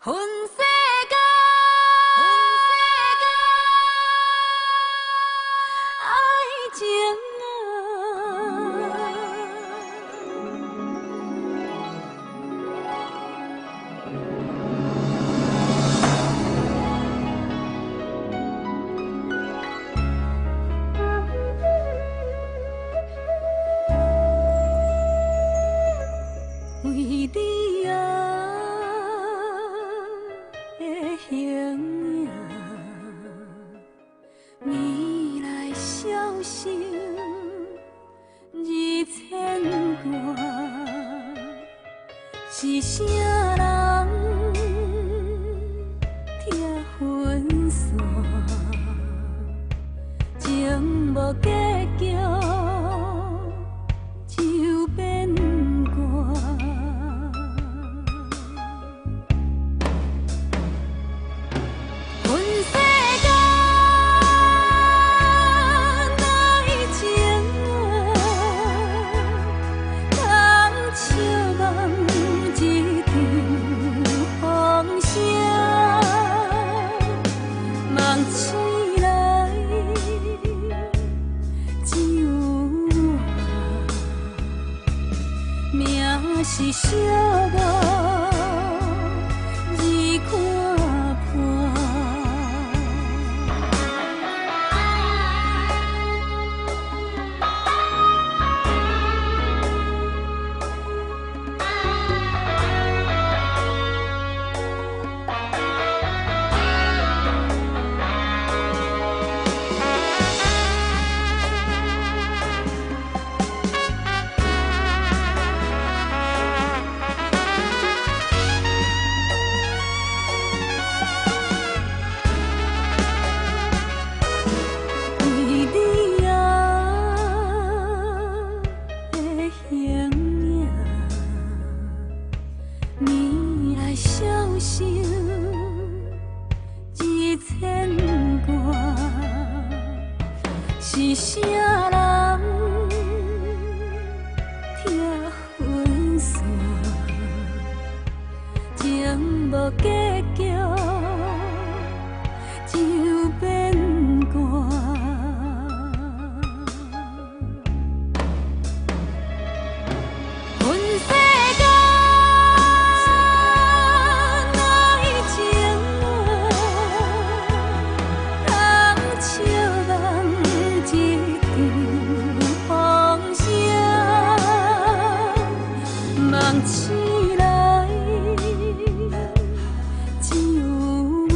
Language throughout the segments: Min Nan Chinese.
恨世間，恨世間，愛情啊！為你啊的形影，暝來消失而牽掛，是啥人拆分散？情無結局就變卦。恨世間愛情啊，通笑望一場風聲，夢醒來只有我，命是寂寞而看破。為你啊的形影，暝來消失而牽掛，是啥人拆分散？情無結局就變卦。恨世間愛情啊，通笑望一場風聲，夢醒來只有我，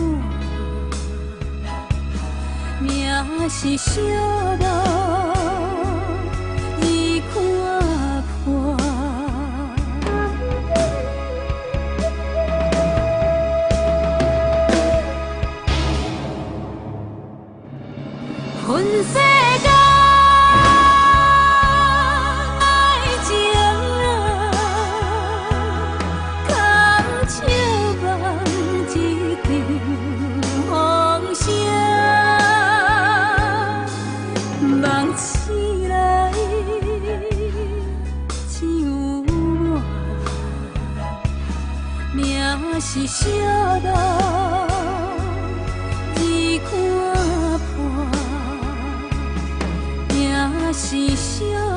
命是寂寞而看破。恨世間愛情啊，空笑望一場風聲，夢醒來只有我，命是寂寞而看破，命是寂寞。